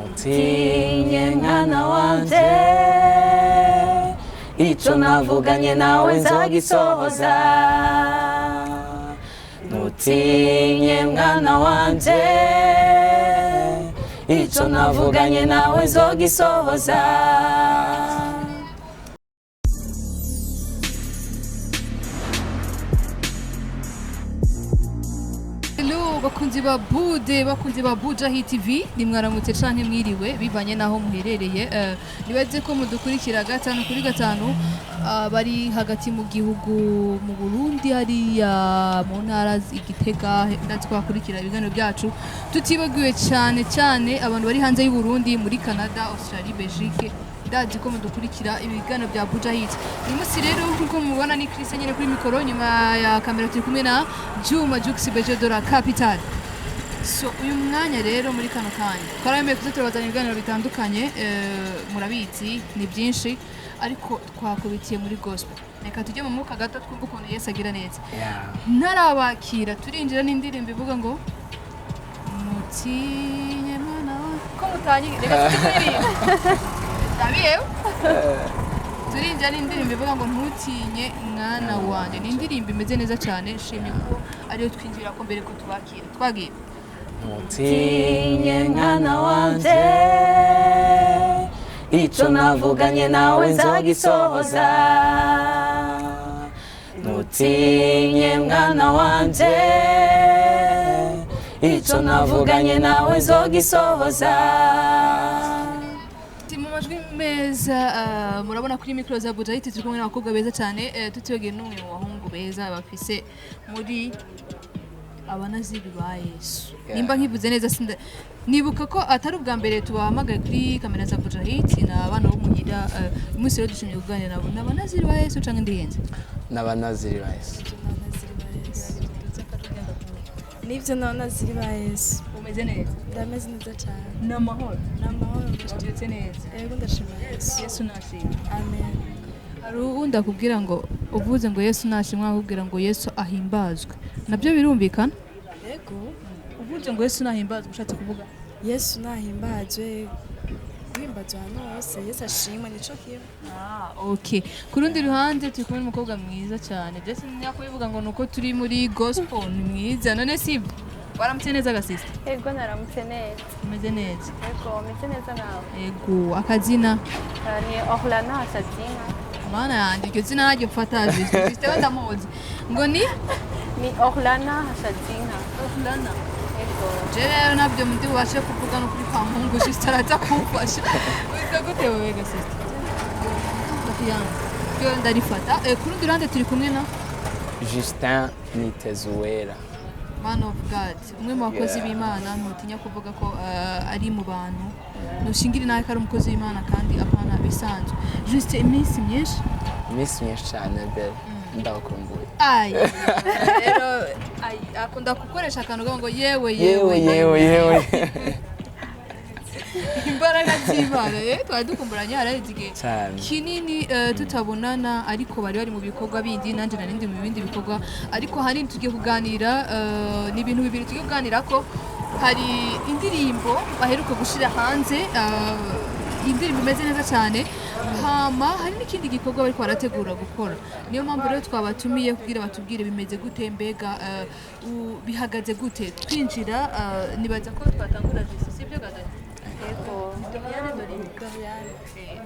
Ntutinye mwana wanje, icyo navuganye nawe nzagisohoza. Ntutinye mwana wanje, icyo navuganye nawe nzogisohoza. Hello bakunzi ba Bude, bakunzi ba Buja Hit TV, ni mwaramutse canke mwiriwe bivanye naho muherereye. Nibaze ko mudukurikira gatanu kuri gatanu, bari hagati mu gihugu mu Burundi, hariya mu ntara Igitega, ndazi ko bakurikira ibiganiro byacu, tutibagiwe cyane cyane abantu bari hanze y'u Burundi, muri Canada, Australie, Belgique. Ndazi ko mudukurikira ibiganiro bya Buja Hit. Uyu munsi rero, nkuko mubibona, ni Chris nyine kuri mikoro, nyuma ya kamera turi kumwe na Juma Jux Bejo de la Capital. So uyu mwanya rero, muri kano kanya twaremeye kuza turabazana ibiganiro bitandukanye, murabizi ni byinshi, ariko twakubitiye muri gospel. Reka tujye mu mwuka gato, twumve ukuntu Yesu agira neza. Ntarabakira, turinjira n'indirimbo ivuga ngo "Mutinye mwana wa", ko mutanyi, reka tujye kuririmba ndabiyewe. Turinjira n'indirimbo ivuga ngo "Ntutinye mwana wanjye". Ni indirimbo imeze neza cyane, nshimye ko ariyo twinjira ko mbere ko tubakira. Twagiye. Ntutinye mwana wanje, icyo navuganye nawe nzagisohoza. Ntutinye mwana wanje, icyo navuganye nawe nzogisohoza. Ati mu majwi meza, murabona kuri mikoro za Buja Hit turi kumwe n'abakobwa beza cyane, tutibagiwe n'umwe mu bahungu beza bafise muri abanaziri ba Yesu. Nimba nkivuze neza, sinda nibuka ko atari ubwa mbere tubahamagaye kuri kamera za Buja Hit, ni abana bo muhira. Uyu munsi rero dushimye kuganira nabo. Ni abanaziri ba Yesu canke ndihenze? N'abanaziri ba Yesu. Nibyo, n'abanaziri ba Yesu. Umeze neza? Ndameze neza cyane. Ni amahoro? Ni amahoro. Ubyutse neza? Yego, ndashima Yesu. Yesu nashimwe. Amen. Hari uwundi akubwira ngo uvuze ngo "Yesu nashimwe", akubwira ngo "Yesu ahimbazwe". Nabyo birumvikana? Yego. Uvuze ngo "Yesu nahimbazwe", ushatse kuvuga? Yesu nahimbazwe, guhimbazwa ahantu hose, Yesu ashimwe, nico kimwe. Ah, okay. Ku rundi ruhande turi kumwe n'umukobwa mwiza cyane. Ndetse kubivuga ngo nuko turi muri gospel, ni mwiza. None si waramutse neza gasista? Ego, naramutse neza. Umeze neza? Ego, meze neza, nawe? Ego, akazina? Ni Orlana Hasadinka. Mana yanjye, iryo zina naryo mfata juste. Juste we ndamuzi. Ngo ni? Ni Orlana Hasadinka. Orlana. Ego. Je rero nabyo ndi bubashe kuvuga no kuri kwa Mungu, juste araza kumfasha. Witwa gute wewe gasista? Doriane. Ryo ndarifata. Ku rundi ruhande turi kumwe na Justin Nitezuwera. Man of God, umwe mu bakozi b'Imana. Ntutinya kuvuga ko ari mu bantu ntushingire nawe ko ari umukozi w'Imana, kandi apana bisanzwe. Juste, iminsi myinshi. Iminsi myinshi cyane mbere, ndabakumbuye. Ay, rero ay, akunda gukoresha akantu kavuga ngo "Yewe". Yewe, yewe, yewe. Imbaraga z'Imana. Twari dukumburanye, haraheze igihe Cyane. kinini tutabonana, ariko bari bari mu bikorwa bindi, nanjye nari ndi mu bindi bikorwa. Ariko ahanini tugiye kuganira, ni ibintu bibiri tugiye kuganira ko hari indirimbo baheruka gushyira hanze, indirimbo imeze neza cyane, hama hari n'ikindi gikorwa bariko barategura gukora. Niyo mpamvu rero twabatumiye kugira batubwire bimeze gute, mbega bihagaze gute. Twinjira, nibaza ko twatangura Justin, sibyo Gadari? Ego.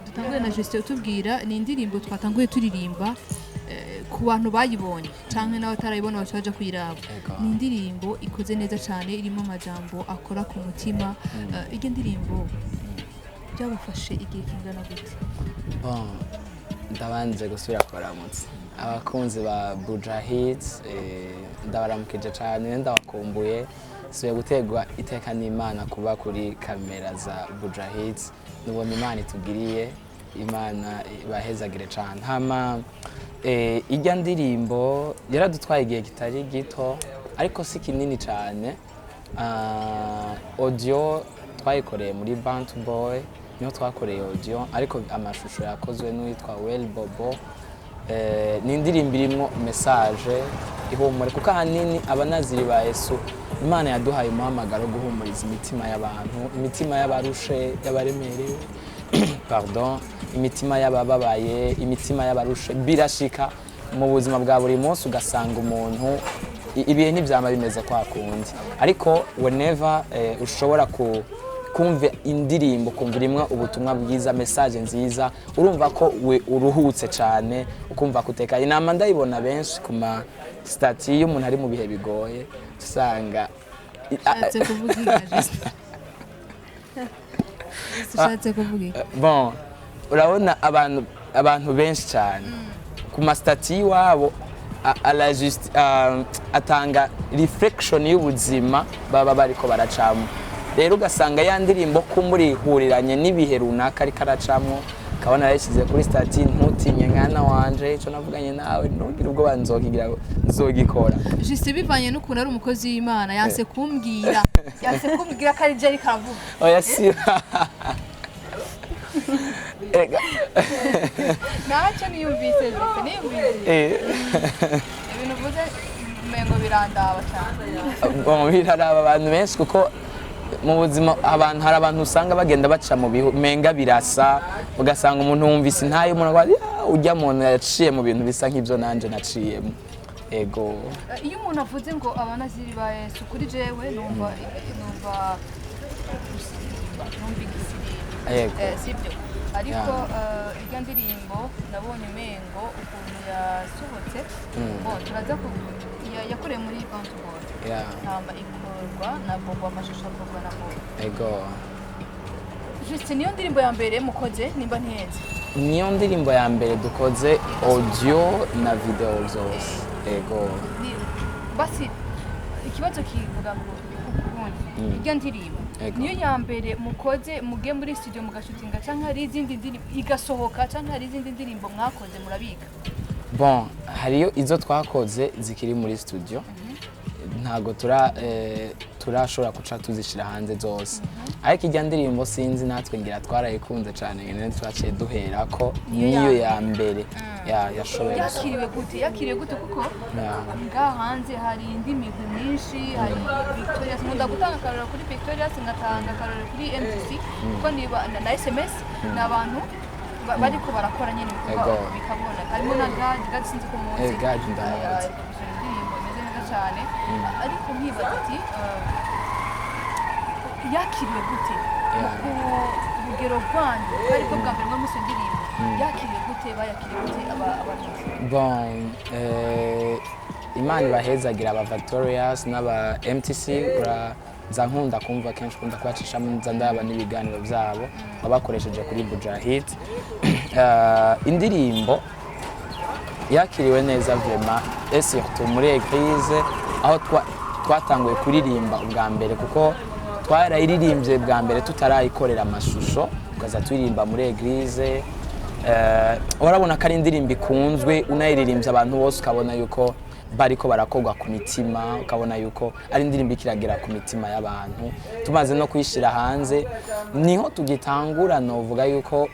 Dutangure na Justin utubwira, ni indirimbo twatanguye turirimba, ku bantu bayibonye canke n'abatarayibona baca baja kuyiraba. Ego. Ni indirimbo ikoze neza cyane, irimo amajambo akora ku mutima. Iryo ndirimbo byabafashe igihe kingana gute? Bon, ndabanje gusubira kubaramutsa abakunzi ba Buja Hits, ndabaramukije cyane, ndabakumbuye. Subiye guterwa iteka n'Imana kuba kuri kamera za Buja Hits, nubona Imana itugiriye, Imana ibahezagire cyane. Hama irya ndirimbo yaradutwaye igihe kitari gito, ariko si kinini cyane. Audio twayikoreye muri Bantu Boy, niho twakoreye audio, ariko amashusho yakozwe n'uwitwa Well Bobo. Ni indirimbo irimo message ihumure, kuko ahanini abanaziri ba Yesu Imana yaduhaye umuhamagaro wo guhumuriza imitima y'abantu, imitima y'abarushe, y'abaremerewe, pardon, imitima y'abababaye, imitima y'abarushe. Birashika mu buzima bwa buri munsi ugasanga umuntu ibihe ntibyama bimeze kwa kundi, ariko whenever ushobora kumva indirimbo, kumva irimwo ubutumwa bwiza, message nziza, urumva ko we uruhutse cyane, ukumva kutekanye. Inama ndayibona benshi ku ma statut iyo umuntu ari mu bihe bigoye, usanga Ushatse kuvuga iki, Justin? Ushatse kuvuga iki? Bon, urabona abantu benshi cyane ku ma statut y'iwabo atanga reflection y'ubuzima baba bariko baracamo. Rero ugasanga ya ndirimbo kumbura ihuriranye n'ibihe runaka ariko aracamo, ukabona yayishyize kuri statut: "Ntutinye mwana wanje, icyo navuganye nawe ntugire ubwoba, nzokigira, nzogikora." Justin, bivanye n'ukuntu ari umukozi w'Imana, yanse kumbwira ko ari je ariko aravuga. Oya, si. Ega, Ntacyo niyumvise, Justin, niyumvise. Ibintu uvuze umengo birandaba cyane. Bon, biraraba abantu benshi, kuko mu buzima abantu, hari abantu usanga bagenda baca mu bihu menga birasa, ugasanga umuntu wumvise intayo umuntu avuga: "Ya, ujya muntu yaciye mu bintu bisa nk'ibyo nanje naciyemo." Ego. Iyo umuntu avuze ngo abanaziri ba Yesu, kuri jewe numva gusirimba, numva igisirimba. Yego. Sibyo, ariko irya ndirimbo nabonye umengo ukuntu yasohotse, bon, turaza ku yakorewe muri Bounty. Hama ikorwa na Bobo, amashusho akorwa na Bobo. Ego. Juste, niyo ndirimbo ya mbere mukoze nimba ntihenze? Niyo ndirimbo ya mbere dukoze audio na video zose, ego. Basi ikibazo kivuga ngo ukundi irya ndirimbo Ego. niyo ya mbere mukoze mugiye muri studio mugashutinga, canke hari izindi ndirimbo igasohoka, canke hari izindi ndirimbo mwakoze murabika? Bon, hariyo izo twakoze zikiri muri studio, ntabwo turashobora guca tuzishyira hanze zose, ariko ijya ndirimbo sinzi, natwe ngira twarayikunze cyane nyine twaciye duhera ko niyo ya mbere yashoboye gusohoka. Yakiriwe gute? Yakiriwe gute? Kuko ngaha hanze hari indi migwi myinshi, hari Victorious, nkunda gutanga akarorero kuri Victorious, ngatanga akarorero kuri MTC, kuko niba na SMS ni abantu bariko barakora nyine ibikorwa Ego. bikabona, harimo na Gad. Gad sinzi ko muzi. Gad ndamuzi. Indirimbo imeze neza cyane, ariko nkibaza ati yakiriwe gute ku rugero rwanyu, bari bwo bwa mbere mwe musi indirimbo yakiriwe gute, bayakiriye gute abarundi? Bon, Imana ibahezagira aba Victorious n'aba MTC. Nza nkunda kumva kenshi, nkunda kubacishamo, nza ndaba n'ibiganiro byabo babakoresheje kuri Bujahid. Indirimbo yakiriwe neza vraiment, et surtout muri église aho twatanguye kuririmba ubwa mbere, kuko twarayiririmbye bwa mbere tutarayikorera amashusho, tukaza turirimba muri église. Urabona ko ari indirimbo ikunzwe, unayiririmbye abantu bose ukabona yuko bariko barakorwa ku mitima, ukabona yuko ari indirimbo ikiragera ku mitima y'abantu. Tumaze no kuyishyira hanze niho tugitangura, novuga yuko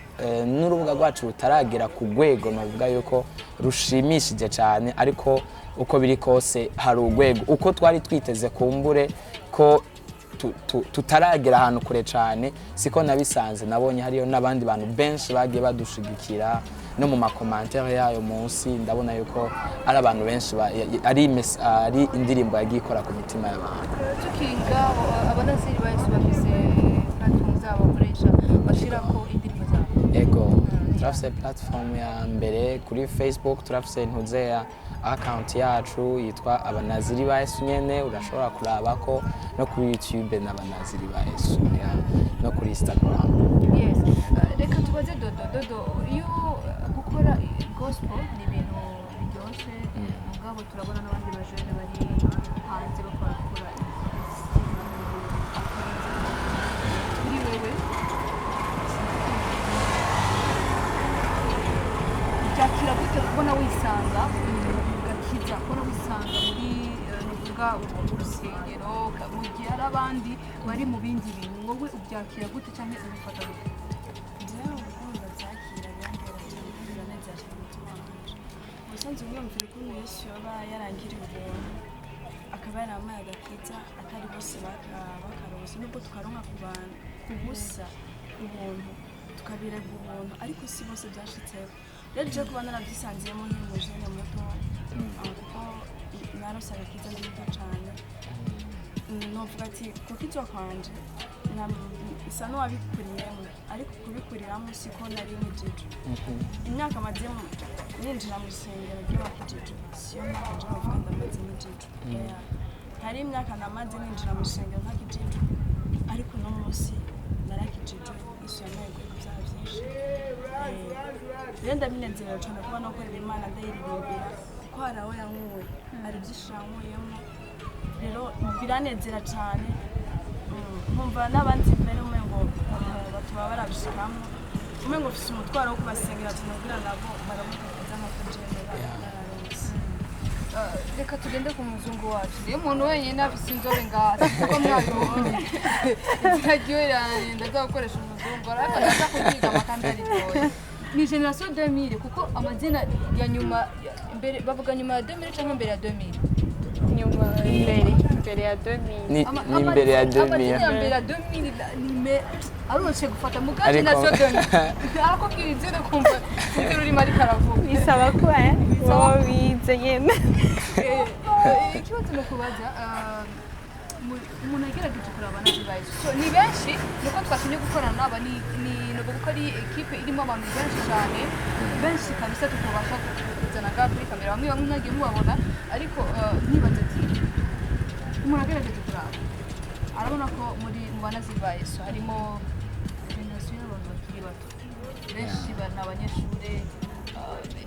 n'urubuga rwacu rutaragera ku rwego novuga yuko rushimishije cyane, ariko uko biri kose hari urwego uko twari twiteze, kumbure ko tutaragera ahantu kure cyane siko nabisanze. Nabonye hariyo n'abandi bantu benshi bagiye badushigikira no mu ma commentaires yayo munsi, ndabona yuko ari abantu benshi ari indirimbo yagiye ikora ku mitima y'abantu. Tukiri ngaho, abanaziri ba Yesu bafise platform zabo bakoresha bashirako indirimbo zabo? Ego, turafise platform ya mbere kuri Facebook, turafise ntuzeya account yacu yitwa Abanaziri ba Yesu nyene, urashobora kurabako no kuri YouTube n'Abanaziri ba Yesu, yeah, no kuri Instagram. Yes. Reka tubaze Dodo. Dodo, iyo gukora gospel ni ibintu biryoshye, mugabo turabona n'abandi bajene bari hanze bakora gukora kuri wewe, byakira gute kubona wisanga mu gakiza, kubona wisanga muri nuvuga mu rusengero, mu gihe hari abandi bari mu bindi bintu? Wowe ubyakira gute cyangwa ubifata gute? Jewe urukundo byakira birandera cyane kandi biranezera cyane umutima wanje. Ubusanzwe wiyumvira ukuntu Yesu yoba yarangiriye ubuntu. Akaba yarampaye agakiza atari bose bakaronse, nubwo tukaronka ku bantu ku busa, ubuntu, tukabirega ubuntu, ariko si bose byashitseho. Rero je kuba narabyisanziyemo nkiri umujene muto, kuko narose agakiza ndi muto cane, novuga ati gukizwa kwanje isa n'uwabikuriyemo, ariko kubikuriramo siko nari nkijijwe. Imyaka maze ninjira mu rusengero ry'abakijijwe siyo myaka nje novuga ndamaze nkijijwe. Yeah. Hari imyaka namaze ninjira mu rusengero ntakijijwe, ariko uno munsi narakijijwe. Yesu yampaye ku byaha byinshi. Rero ndabinezerewe cyane kuba nakorera Imana, ndayiririmbira, kuko hari aho yankuye, hari byinshi yankuyemo. Rero biranezera cyane. Nkumva n'abandi mbere umengo batuba barabishikamo, umengo mfise umutwaro wo kubasengera, tunabwira nabo baramukaza nkuko jewe nararonse. Reka tugende ku muzungu wacu, niyo muntu wenyine afise inzobe ngaha, kuko mwabibonye izina ryiwe riranenda, aza gukoresha umuzungu, ariko ndaza kuryigama kandi aritoye. Ni génération 2000, kuko amazina ya nyuma mbere bavuga nyuma ya 2000 cyangwa mbere ya 2000? Nyuma, imbere ya 2000. Ni ni imbere ya Amazina ya 2000. mbere ya 2000 ni me aroroshe gufata muga Ariko- génération 2000 arakubwira izina ukumva sinzi ururimi ariko aravuga. Bisaba ko wowe wize nyene. Ikibazo ni ukubaza, umuntu agerageje kuraba nazibaye, so ni benshi, nuko twashimye gukorana n'aba, ni nuvuga ko ari ekipe irimo abantu benshi cyane, benshi kabisa, tukabasha kuzana ngaha kuri kamera. Bamwe bamwe mwagiye mubabona, ariko nibaza ati umuntu agerageje kuraba arabona ko muri mu banazibaye so harimo génération y'abantu bakiri bato benshi, ni abanyeshuri,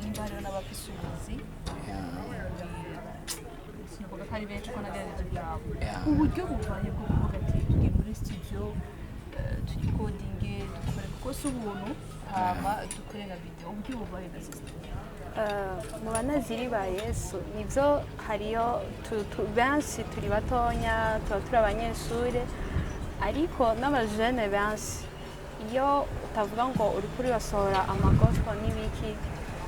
nimba hariho n'abafise ubuzi, sinavuga ko ari benshi ko nagerageje kuraba uburyo bubaye bwo kuvuga ati tugiye muri studio, turikodinge, dukore, kuko si ubuntu, hama dukore na video, uburyo bubaye na system. Mu banaziri ba Yesu nibyo, hariyo benshi turi batonya, tuba turi abanyeshuri, ariko n'abajene benshi iyo utavuga ngo uri kuri basohora amagospel n'ibiki,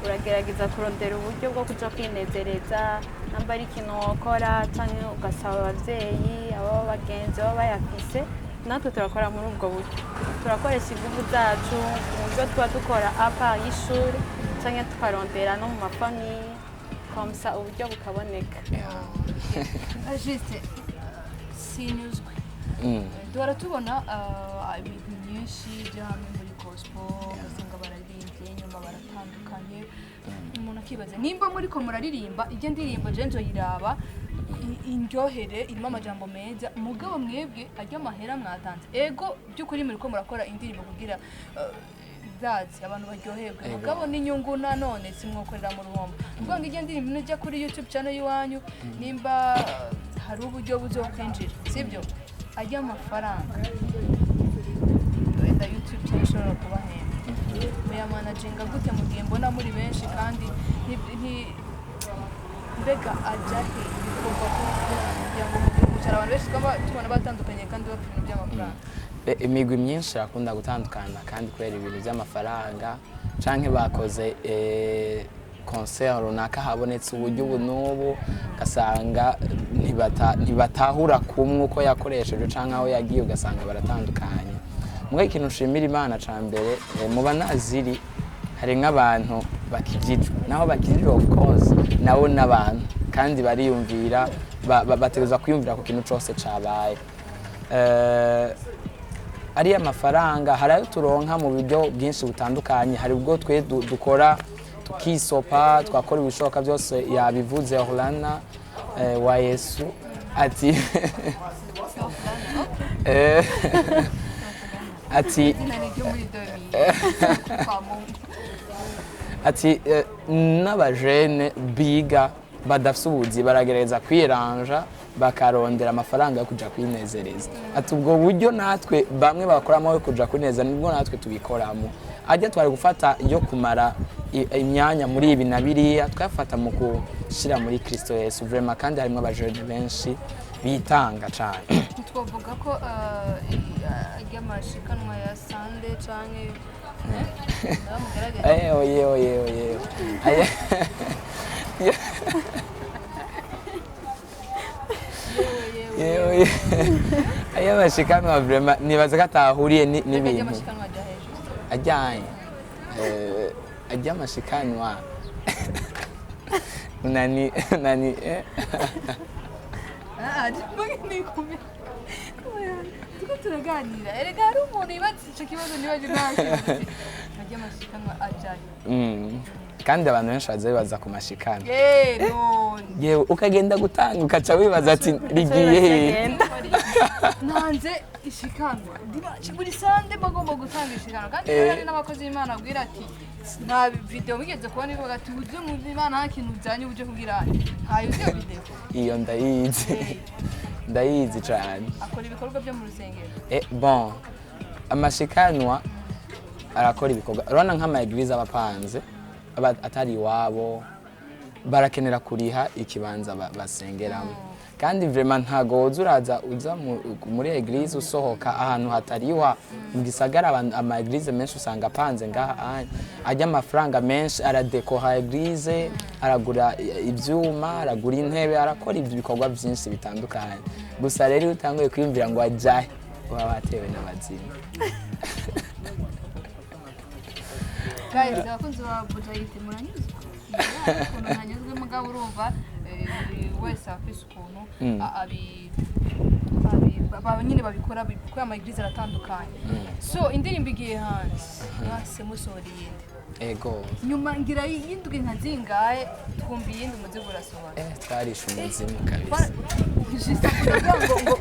uragerageza kurondera uburyo bwo kuja kwinezereza, namba ari ikintu wokora canke ugasaba abavyeyi, abo bagenzi baba bayafise. Natwe turakora muri ubwo buryo, turakoresha ingufu zacu mu buryo tuba dukora à part y'ishuri, canke tukarondera no mu mafamille, comme ça uburyo bukaboneka. Juste sinyuzwe. Duhora tubona ibintu byinshi byo hamwe muri gospel, ugasanga bararirimbye, nyuma baratandukanye. Umuntu akibaza nimba muri ko muraririmba ijya ndirimbo, je nzoyiraba indyohere, irimo amajambo meza, mugabo mwebwe ajya amahera mwatanze, ego by'ukuri muri ko murakora indirimbo kugira dazi abantu baryoherwe, mugabo n'inyungu nanone simwokorera mu ruhombo, kuvuga ngo ijya ndirimbo nijya kuri YouTube channel y'iwanyu, nimba hari uburyo buzokwinjira, sibyo, ajya amafaranga wenda YouTube channel ishobora kubahemba, muyamanaginga gute mu gihe mbona muri benshi kandi mbega ajya he bikorwa kugira ngo mu gihugu cyane abantu benshi twaba tubona batandukanye kandi bapfa ibintu by'amafaranga? Imigwi myinshi irakunda gutandukana kandi kubera ibintu by'amafaranga, canke bakoze concert runaka, habonetse uburyo ubu n'ubu, ugasanga ntibatahura kumwe uko yakoresheje canke aho yagiye, ugasanga baratandukanye. Mugabo ikintu nshimira Imana ca mbere, mu banaziri hari nk'abantu bakijijwe, naho bakijijwe of course nabo n'abantu kandi bariyumvira, bategerezwa kwiyumvira ku kintu cose cabaye. Ariya mafaranga hari ayo turonka mu buryo bwinshi butandukanye. Hari ubwo twe dukora tukisopa, twakora ibishoboka byose. Yabivuze Orlana wa Yesu ati ati Izina ni ryo muri domi kwa Mungu. Ati n'abajene biga badafise ubuzi baragerageza kwiranja bakarondera amafaranga yo kuja kwinezereza. Ati ubwo buryo natwe bamwe bakoramo yo kuja kwinezeza nibwo natwe tubikoramo. Ajya twari gufata yo kumara imyanya muri ibi na biriya, twafata mu gushira muri Kristo Yesu vraiment, kandi harimo abajene benshi bitanga cane. Twavuga ko ry'amashikanwa ya Sunday canke mugaragaza? Oye oye oye. Aye. Ayo mashikanwa vraiment nibaza ko atahuriye Reka ajye n'ibintu amashikanwa ajya hejuru. Ajyanye ajya amashikanwa unani unani Ah, nikumi. Tuko turaganira. Erega hari umuntu yibaza ico kibazo nibaje ntakibazo. Ajya amashikanwa ajayo. Kandi abantu benshi baza bibaza ku mashikanwa. Eh, none. Yewe, ukagenda gutanga ukaca wibaza ati rigiye hehe? Nanze ishikanwa. Dimanche buri Sunday bagomba gutanga ishikanwa. Kandi rero hari n'abakozi b'Imana abwira ati nta video mugeze kubona ivuga ati uje mu Imana nta kintu ujanye uje kugira ntayo uzi iyo video. Iyo ndayizi, ndayizi cyane. Akora ibikorwa byo mu rusengero. Bon, amashikanwa arakora ibikorwa. Urabona nk'ama église aba apanze, aba atari iwabo, barakenera kuriha ikibanza basengeramo. Kandi vraiment ntago woza uraza uza muri église usohoka ahantu hatariwa mu gisagara. Ama église menshi usanga apanze ngaha anya ajya amafaranga menshi, aradekora église, aragura ibyuma, aragura intebe, arakora ibyo bikorwa byinshi bitandukanye. Gusa rero iyo utanguye kwiyumvira ngo ajahe, uba watewe n'abazimu. Guys, abakunzi ba Bujahid, muranyuzwe? Ukuntu ntanyuzwe, mugabo urumva buri wese afise ukuntu nyine babikora kuko ama église aratandukanye. So indirimbo igiye hanze, mwase musohora iyindi. Ego. Nyuma ngira y'indwi nka zingahe twumva iyindi umuzigo urasohora. Twarishe umuzimu kabisa. Juste kuvuga ngo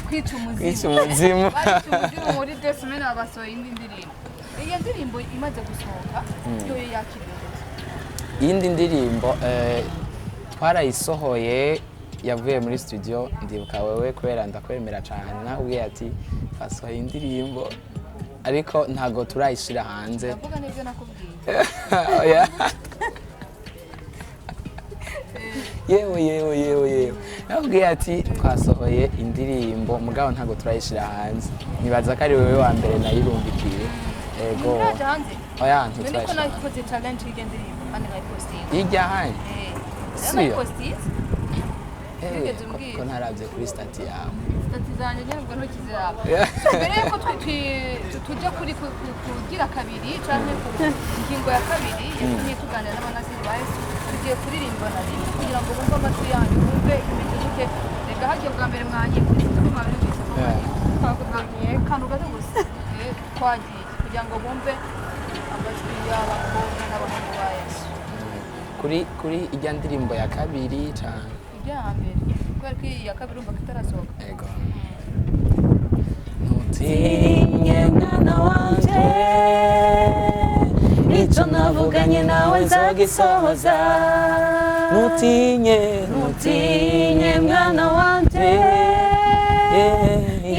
kwica umuzimu. Kwica umuzimu. Barishe umuzimu muri 2 semaines, basohoye indi ndirimbo. Iyo ndirimbo imaze gusohoka yo yakiriwe gute? Iyindi ndirimbo twarayisohoye, yavuye muri studio. Ndibuka wewe, kubera ndakwemera cyane, nakubwiye ati basohoye indirimbo ariko ntago turayishyira hanze. Ndavuga n'ibyo nakubwiye. Oya. Yewe, yewe, yewe, yewe, nakubwiye ati twasohoye indirimbo mugabo ntago turayishyira hanze. Nibaza ko ari wewe wa mbere nayirumbikiye, ego. Ntiraja hanze? Oya. None ko Ntiturayishyira. nakoze challenge y'iryo ndirimbo kandi nkayipostinga. Hirya hanye? Eh. Siyo. Nayipostinze. Wigeze umbwira. Ko ntarabye kuri statut yawe? Statut zanjye nyine ubwo ntukiziraba. Mbere yuko tujya kuri kugira kabiri canke ku ngingo ya kabiri yatumye tuganira n'abanaziri ba Yesu, tugiye kuririmba na rimwe kugira ngo bumve amatwi yanyu, bumve imeze gute. Reka hagiye bwa mbere mwanyibutse ko mwabyumvise ko akantu gato gusa. Twagiye kugira ngo bumve amajwi y'abakobwa n'abahungu ba Yesu. Kuri ijya ndirimbo ya kabiri cyane? Ijya mbere, kubera ko iyi ya kabiri urumva ko itarasohoka. Ego. Ntutinye mwana wanje, Icyo navuganye nawe nzagisohoza. Ntutinye. Ntutinye mwana wanje,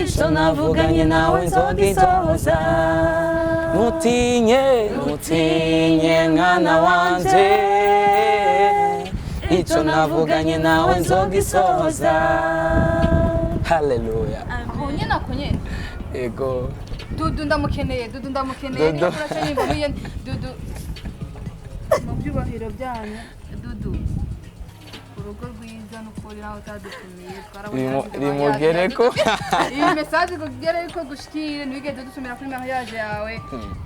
icyo navuganye nawe nzogisohoza. Ntutinye, ntutinye mwana wanje, icyo navuganye nawe nzogisohoza. Haleluya. Aho nyine, ako nyine. Ego. Dudu ndamukeneye, Dudu ndamukeneye. Dudu. Niba uraca nimba nk'iyo Dudu mu byubahiro byanyu. Dudu, urugo rwiza n'ukuri nawe utadutumiye twarabonye. Rimugereko. Iyi message kugere yuko gushikire, ntiwigeze dutumira kuri mariage yawe.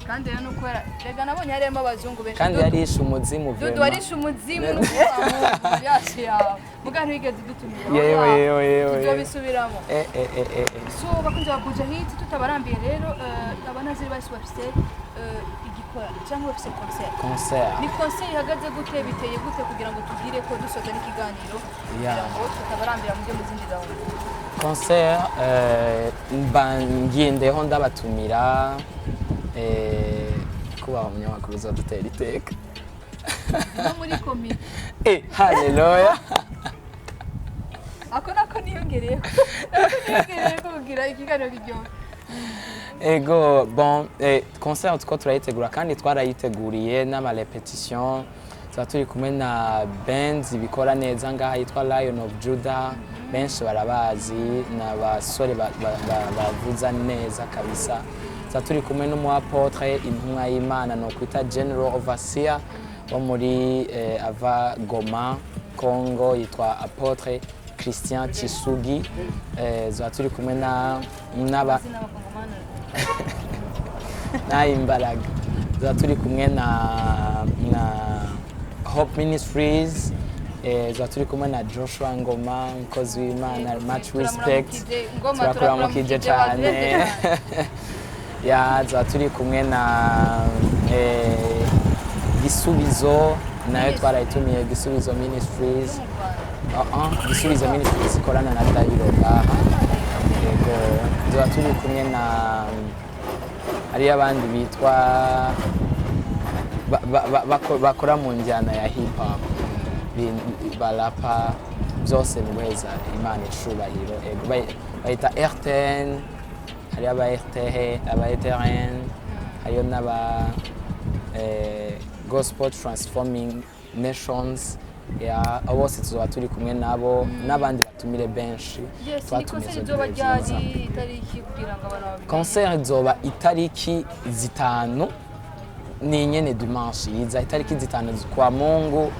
Kandi rero nuko rega nabonye harimo abazungu benshi. Kandi Dudu, yarishe umuzimu. Dudu, Vraiment. warishe umuzimu n'ukuvuga mariage yawe muga ntiwigeze dutumira. Yewe, yewe, yewe. Tuzobisubiramo. Eh. So bakunze ba Bujahid, tutabarambiye rero, abanaziri bose bafise igikorano cyangwa bafise concert. Concert. Ni concert ihagaze gute, biteye gute, kugira ngo tugire ko dusoza n'ikiganiro, kugira ngo tutabarambira mujye mu zindi gahunda? Concert mba ngendeho ndabatumira, kubaha umunyamakuru uzadutera iteka. No muri komite. Haleluya. Ako nako niyongereye, niyongereye kugira ikiganiro kiryohe. Ego, bon, concert two turayitegura kandi twarayiteguriye n'ama répétition. Tuba turi kumwe na band ibikora neza ngaha yitwa Lion of Judah, benshi barabazi, ni abasore bavuza neza kabisa. Tuba turi kumwe n'umu apôtre, intumwa y'Imana no kwita General Overseer wo muri ava Goma, Congo, yitwa Apôtre Christian. Christian Chisugi, tuzoba turi kumwe na n'aba Izina abakongomani. Nayimbaraga. Tuzoba turi kumwe na Hope Ministries, tuzoba turi kumwe na Joshua Ngoma, umukozi w'Imana, much respect. Turamuramukije, Ngoma, Turakuramukije turakuramukije, cyane. waduhejeje. Ya, tuzoba turi kumwe na Gisubizo, nayo twarayitumiye, Gisubizo Ministries. Mu Rwanda. Gisubizo Ministries ikorana na Dayiro ngaha. Yego, tuba turi kumwe na hariyo abandi bitwa bakora mu njyana ya hip hop, barapa, byose ni guheza Imana icubahiro. Yego, bayita RTN, hariyo aba RTH, aba RTN, hariyo n'aba Gospel Transforming Nations. Ya, abo bose tuzoba turi kumwe nabo n'abandi batumire benshi. Yes, ni Twatumiye concert izo izoba nziza. ryari, itariki, kugira ngo abantu babimenye? Concert izoba itariki 5, ni nyene dimanche yiza, itariki 5 kwa Mungu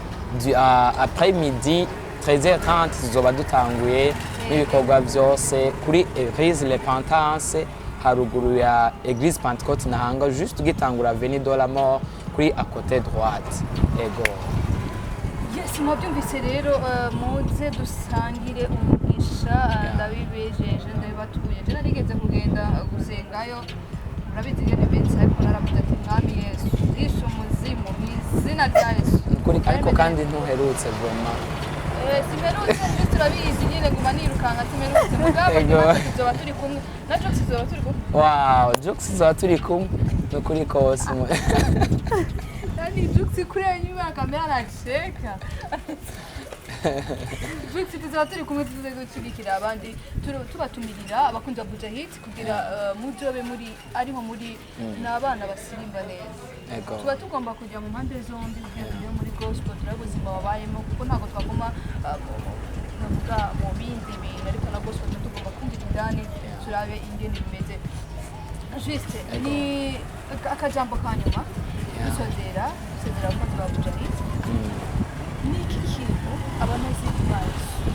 après midi 13h30 tuzoba dutanguye n'ibikorwa byose kuri Église Repentance, haruguru ya Église Pentecôte Nahanga, juste ugitangura Avenue de la Mort, kuri à côté droite. Ego. Yes, mwabyumvise rero, muze dusangire umugisha, ndabibejeje, ndabibatuye. Je narigeze kugenda gusengayo, murabizi ingene bimeze, ariko naravuze ati: "Mwami Yesu, bwishe umuzimu mu izina rya Yesu." Nukuri, ariko kandi ntuherutse vraiment. Simerutse, juste turabizi nyine, nguma nirukanka, simerutse mugabo. Ego. Nyuma tuzoba turi kumwe na Jux, tuzoba turi kumwe. Wow, Jux tuzoba turi kumwe nukuri kose. Kandi Jux kuri nyuma ya kamera anacheka. Jux, tuzaba turi kumwe, tuze gushyigikira abandi, tubatumirira abakunzi ba Buja Hit kugira muzobe muri ariho muri n'abana basirimba neza. Ego. Tuba tugomba kujya mu mpande zombi kugira tujye muri gospel, turabe ubuzima babayemo, kuko ntabwo twaguma navuga mu bindi bintu, ariko na gospel tuba tugomba kwinjira indani turabe ingene bimeze. Juste Ego. ni akajambo ka nyuma dusozera abakunzi ba Buja Hit. Ni iki kintu abanaziri bacu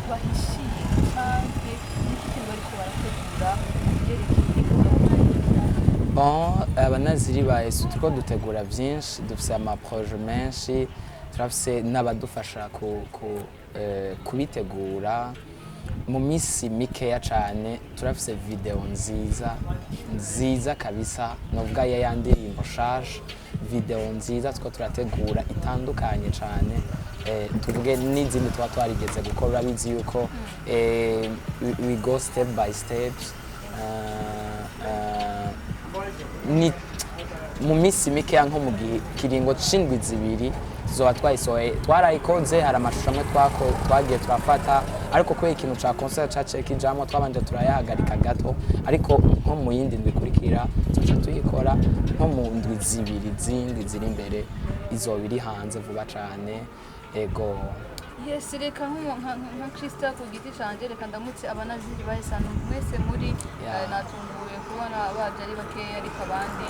bahishiye, canke ni iki kintu bariko barategura ku byerekeye ivugabutumwa? Bon, abanaziri ba Yesu turiko dutegura vyinshi, dufise amaproje menshi, turafise n'abadufasha kubitegura. Mu minsi mikeya cane turafise video nziza nziza kabisa, novuga ya ndirimbo shasha, video nziza two turategura itandukanye cane, tuvuge n'izindi tuba twarigeze gukora. Urabizi yuko we go step by steps. Ni mu minsi mikeya, nko mu gihe kiringo c'indwi 2 tuzoba twayisohoye. Twarayikoze, hari amashusho amwe twagiye turafata, ariko kubera ikintu ca concert caciye kijamwo, twabanje turayahagarika gato, ariko nko mu yindi ndwi ikurikira tuzoca tuyikora. Nko mu ndwi 2 zindi ziri imbere izoba iri hanze vuba cane. Ego. Yes, reka nka Krista ku giti canje, reka ndamutse abanaziri bahesana mwese muri. Natunguwe kubona baje ari bakeya, ariko abandi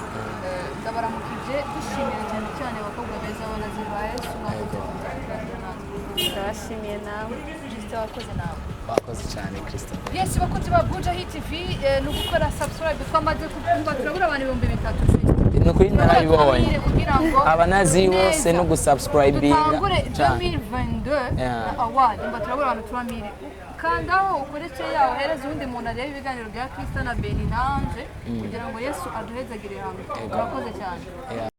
ndabaramukije, dushimira cyane cyane abakobwa beza b'abanaziri ba Yesu. Mwakoze Yego. kuza kuganira natwe. Ndabashimiye nawe. Krista, wakoze nawe. Wakoze cyane, Krista. Yes, bakunzi ba Buja Hit TV, ni ugukora subscribe. Twamaze kumva turabura abantu 3000. Ni ukuri narabibonye. Kugira ngo Abanaziri bose neza. no gusubscribinga Dutangure cane. 2022 Yeah. na award. Umva, turabura abantu 3000. Kandaho ukoreshe yawe, uhereze uwundi muntu arebe ibiganiro bya Krista na Beni nanje, kugira ngo Yesu aduhezagire hamwe. Ego. Urakoze cyane. Yeah.